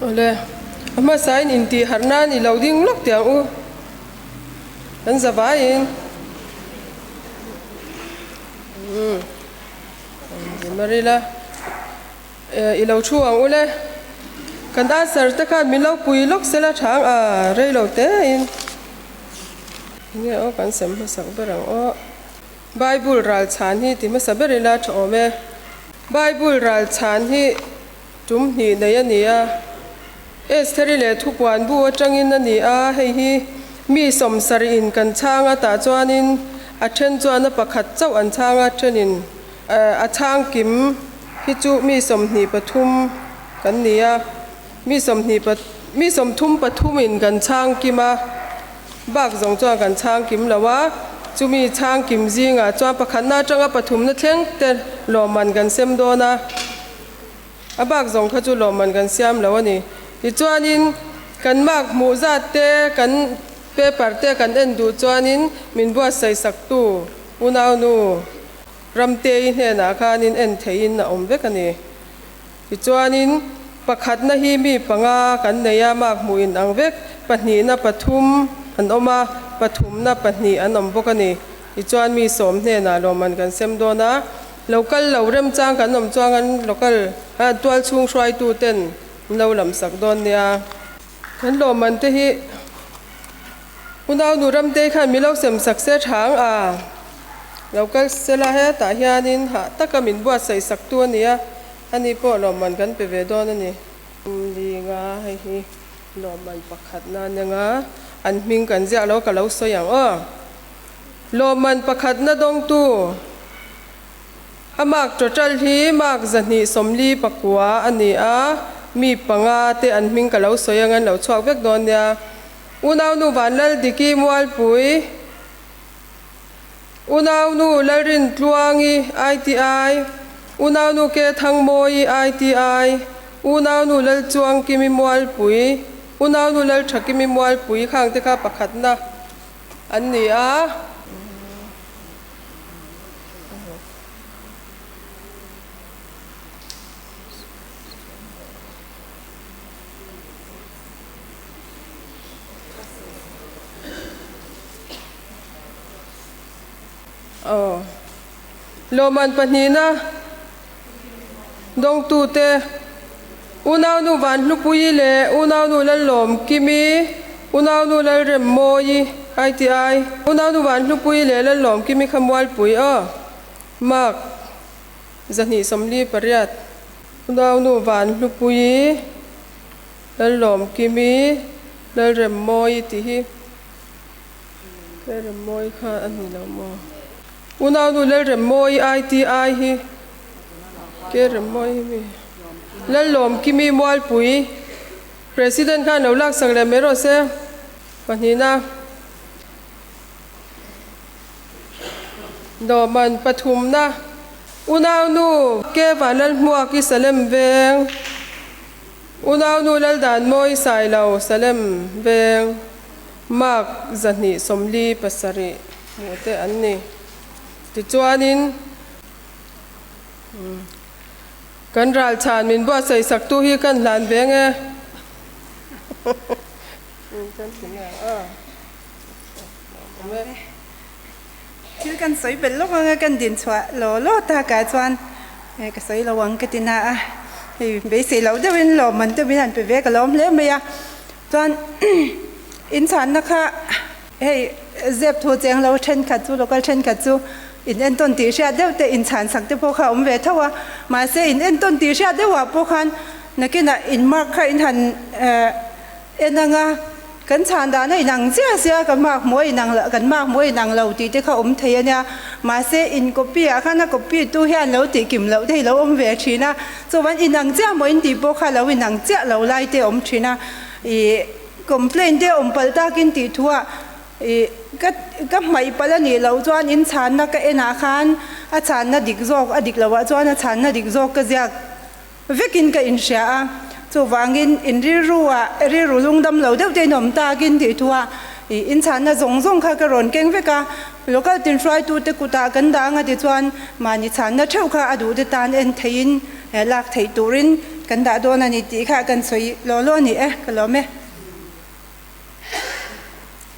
Awle, a hmasain intih harh nan i lo ding lawk teh ang u. Kan za vaiin. Umm, Marila, i lo thu ang u le. Kan answer te khan min lo pui lawk sela thang a, rei lo tein. Enge aw kan sem hmasak ber ang aw. Bible ral chhan hi ti hmasa ber ila tha awm e. Bible ral chhan hi tum hnih nei a ni a. Estheri leh thupuan bu atangin a ni a, hei hi mi sawmsarih in kan chhang a, tah chuanin a then chuan a pakhat chauh an chhang a, thenin a chhang kim hi chu mi 23 kan ni a, mi 20 mi 33 in kan chhang kim a. Bak zawng chuan kan chhang kim lo a, chumi chhang kim zingah chuan pakhatna atanga pathumna thleng te lawmman kan sem dawn a, a bak zawng kha chu lawmman kan siam lo a ni. Tichuanin kan mark hmuh zat te, kan paper te kan en duh chuanin min buatsaih saktu unaunu Ramtei hnenah khanin en theihin a awm vek a ni. Tichuanin, pakhatna hi mi panga kan nei a, mark hmuh in ang vek, pahnihna pathum an awm a, pathumna pahnih an awm bawk a ni. Tichuan mi sawm hnenah lawmman kan sem dawn a, local lo remchang kan awm chuang an local tualchhung hruaitu ten an lo lam sak dawn nia. Kan lawmman te hi Unaunu Ramtei khan mi lo sem sak se thang a, lo kal sela hetah hianin hah taka min buatsaih saktu a ni a, ani pawh lawmman kan pe ve dawn a ni. Linga hei hi lawmman pakhatna a nia, an hming kan ziah lo ka lo sawi ang aw. Lawmman pakhatna dawngtu a mark total hi mark 249 a ni a, mi panga te an hming ka lo sawi ang an lo chhuak vek dawn nia. Unaunu Vanlaldiki Mualpui, Unaunu Lalrintluangi ITI, Unaunu Kethangmawii ITI, Unaunu Lalchuangkimi Mualpui, Unaunu Lalthakimi Mualpui khangte kha pakhatna an ni a. Aw. Lawmman pahnihna dawngtute, Unaunu Vanhlupuii leh Unaunu Lallawmkimi, Unaunu Lalremmawii, ITI, Unaunu Vanhlupuii leh Lallawmkimi kha Mualpui aw. Mark 248. Unaunu Vanhlupuii. Lallawmkimi, Lalremmawi tih hi Lalremmawi kha a ni lo maw? Unaunu Lalremmawi ITI hi Ke Remmawi hi mi? Lallawmkimi Mualpui President khan lo laksak leh mai rawh se. Pahnihna Dawhman pathumna Unaunu Ke Vanlalhmuaki Salem Veng. Unaunu Laldanmawi Sailo Salem Veng Mark 247 hmuh te an ni. Tichuanin kan ralchhan min buatsaih saktu hi kan hlan ve nge. Thil kan sawi belh lawk anga kan din chhuah law law takah chuan ka sawi lo ang ka ti na a, hei beisei loh deuhin lawmman te min han pe ve ka lawm hle mai a, chuan in chhanna kha hei zep thu cheng lo thenkhat chu local thenkhat chu in entawn tih hriat deuh te in chhan sak te pawh kha a awm ve tho a, mahse in entawn tih hriat deuhah pawh khan nakinah in mark kha in han En anga kan chhan dan a inang chiah sia ka mark hmuh a inang lo kan mark hmuh a inang lo tih te kha awm thei a nia mahse in copy ah khan a copy tu hian lo tih kim loh te hi lo awm ve thin a chuan inang chiah maw in tih pawh kha lo inang chiah lo lai te awm thin a ih complaint te awm palh takin tih thu ah ih ka ka hmaih palh a nih loh chuan in chhanna ka en ah khan a chhanna dik zawk a dik loh ah chuan a chhanna dik zawk ka ziak Vekin ka inhria a, chuvangin in rilru-ah rilru lungdam lo deuh te in awm takin tih thuah ih inchhanna zawng zawng kha ka rawn keng vek a, local tinhruaitute kutah kan dah anga tichuan mahni chhanna theuh kha a duhte tan en theihin lak theih turin kan dah dawn a ni tih kha kan sawi law law a ni e, ka lawm e.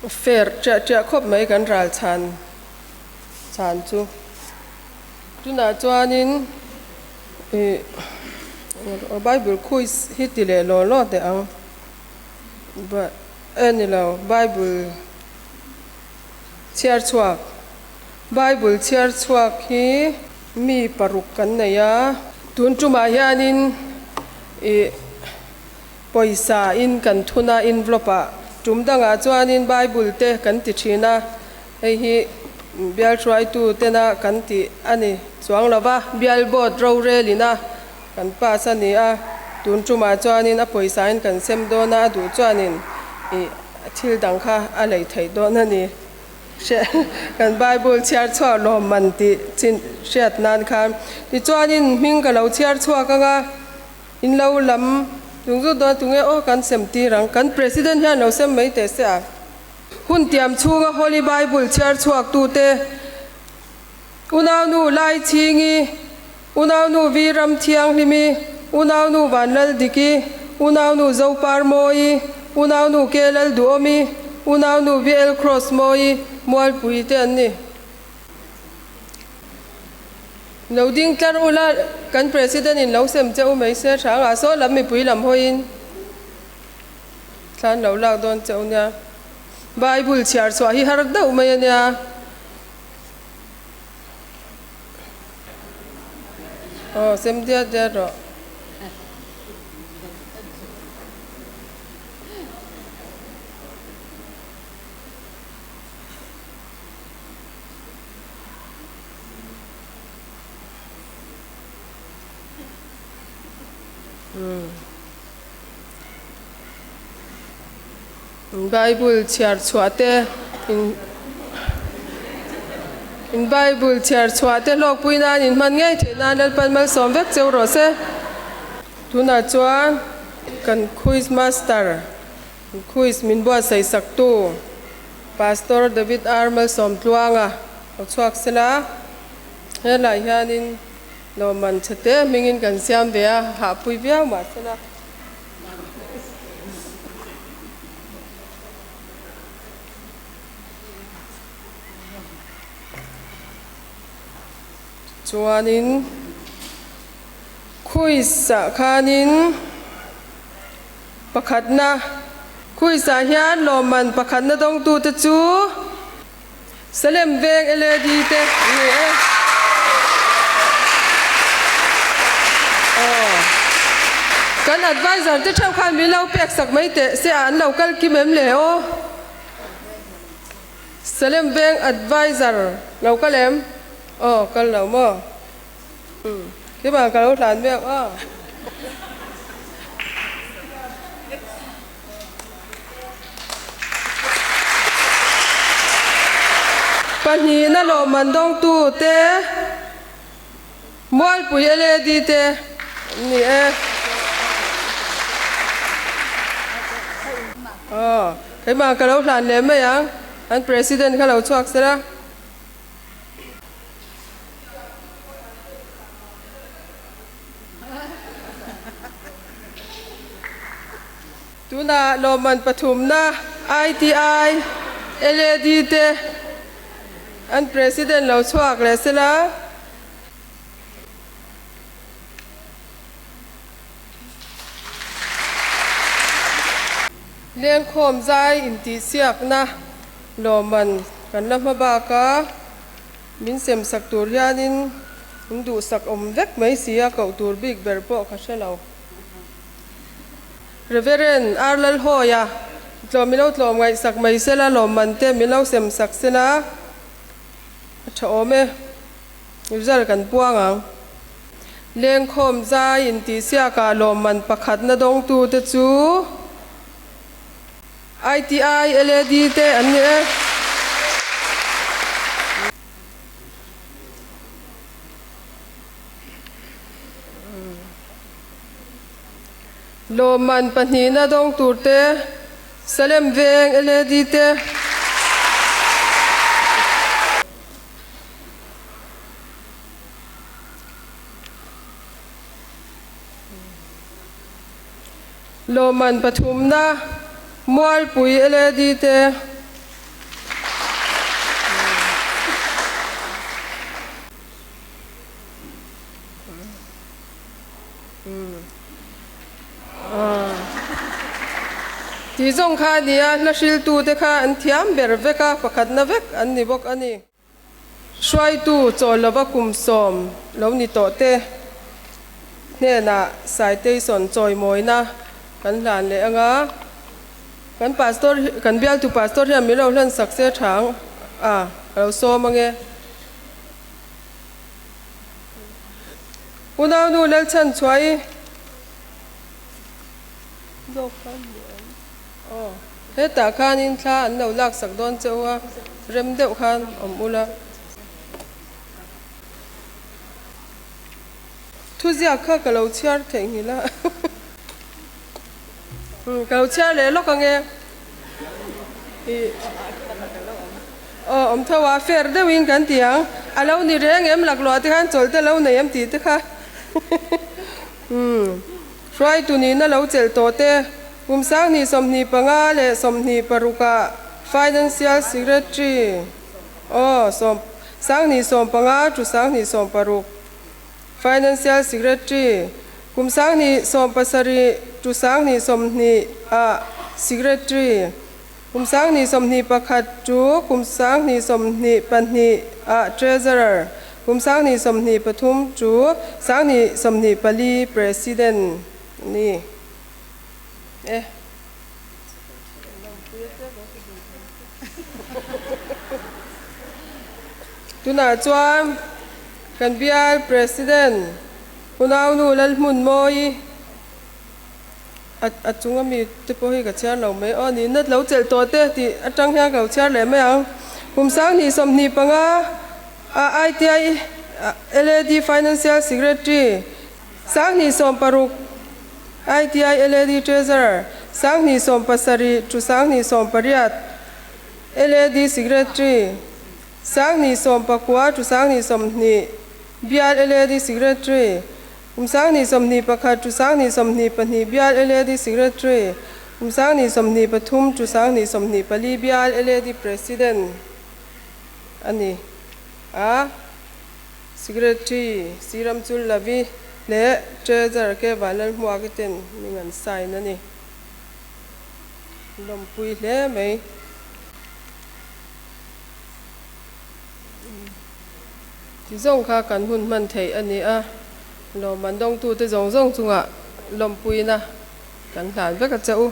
Fair ṭiah ṭiah khawp mai kan ral chhan chhan chu. Tunah chuanin ih Bible quiz hi ti leh law law teh ang. E ni lo, Bible chhiar chhuak. Bible chhiar chhuak hi mi paruk kan nei a. Tun tumah hianin ih pawisa in kan thun a, envelope ah tum dangah chuanin Bible te kan ti thin a, hei hi bial hruaitu tena kan tih a ni chuang lo va, bial board rorelin a kan pass a ni a, tun tumah chuanin a pawisa in kan sem dawn a, a duh chuanin ih thil dang kha a lei theih dawn a ni. Kan Bible chhiar chhuak lawmman tih chin hriat nan khan tichuanin hming ka lo chhiar chhuak ang a, in lo lam tung zut dawn tunge aw kan sem tir ang, kan President hian lo sem mai teh se a. Hun tiam chhunga Holy Bible chhiar chhuak tute Unaunu Laichhingi, Unaunu Viram Thianghlimi, Unaunu Vanlaldiki, Unaunu Zoparmawi, Unaunu Kelalduhawmi, Unaunu VL Crossmawi, Mualpui te an ni. Lo ding tlar ula, kan President in lo sem che u mai se hrangah saw lam mipui lam hawiin thlan lo lak dawn che u nia. Bible chhiar chhuah hi har deuh mai a nia. Aw sem diat diat rawh. Bible chhiar chhuah te in in Bible chhiar chhuah te hlawkpui nan in hman ngei theih nan Lalpan malsawm vek cheu rawh se. Tunah chuan kan quiz master quiz min buatsaih saktu Pastor David R Malsawmtluanga lo chhuak sela helai hianin lawmman chhe te hmingin kan siam ve a hahpui viau mahsela. Chuanin Khuisah khanin pakhatna Khuisah hian lawmman pakhatna dawngtute chu Salem veng LAD te an ni e. Aw. Kan advisor te theuh khan min lo pek sak mai teh se a an lo kal kim em le aw. Salem veng advisor lo kal em? Aw kal lo maw? Umm keimah ka lo hlan mek aw. Pahnihna lawmman dawngtu te Mualpui LAD te an ni e. Aw keimah ka lo hlan leh mai ang an President kha lo chhuak sela. Tunah lawmman pathumna ITI, LAD te an President lo chhuak leh sela. Lengkhawm zai intihsiakna lawmman kan la hma bak a, min semsak tur hianin min duhsak awm vek mai si a, koh tur bik ber pawh ka hre lo. Reverend R Lalhawia, tlawm milo tlawm ngaihsak mai sela, lawmman te milo semsak sela a tha awm e. Result kan puang ang. Lengkhawm zai intihsiakah lawmman pakhatna dawngtute chu ITI, LAD te an ni e. Lawmman pahnihna dawng turte Salem Veng, LAD te. Lawmman pathumna Mualpui LAD te. Tih zawng kha a ni a, hla hriltute kha an thiam ber vek a, pakhatna vek an ni bawk a ni. Hruaitu chawl lova kum sawm lo ni tawh te hnenah citation chawimawina kan hlan leh ang a, kan pastor kan bialtu pastor hian min lo hlan sak se tha ang a, ka lo sawm ang e. Unaunu Lalchhanchhuaii zawk kha ni ang. Aw, hetah khanin thla an lo laksak dawn che u a, rem deuh khan awm ula. Thuziak kha ka lo chhiar theihnghilh a. Ka lo chhiar leh lawk ange. Ih. Aw, awm tho a, fair deuhin kan ti ang. A lo ni reng em laklawh te khan chawlh te lo nei em tih te kha. Umm. Hruaitu nihna lo chelh tawh te, kum 2025 leh 26 ah Financial Secretary aw sawm 2015 to 2016 Financial Secretary, kum 2017 to 2020 ah Secretary, kum 2021 to kum 2022 ah Treasurer, kum 2023 to 2024 President a ni e. Tunah chuan kan bial President Unaunu Lalhmunmawii a chung ami te pawh hi ka chhiar lo mai aw ni nat lo chelh tawh te tih atang hian ka lo chhiar leh mai ang. Kum 2025 a ITI LAD Financial Secretary 2016 ITI LAD Treasurer 2017 to 2018 LAD Secretary 2019 to 2020 Bial LAD Secretary Kum 2021 to 2022 Bial LAD Secretary Kum 2023 to 2024 Bial LAD President a ni a. Secretary Siramchul Lavi leh Treasurer K Vanlalhmuaki ten hming an sign a ni. Lawmpui hle mai. Ti zawng kha kan hun hman theih a ni a, lawmman dawngtute zawng zawng chungah lawmpuina kan hlan vek a che u.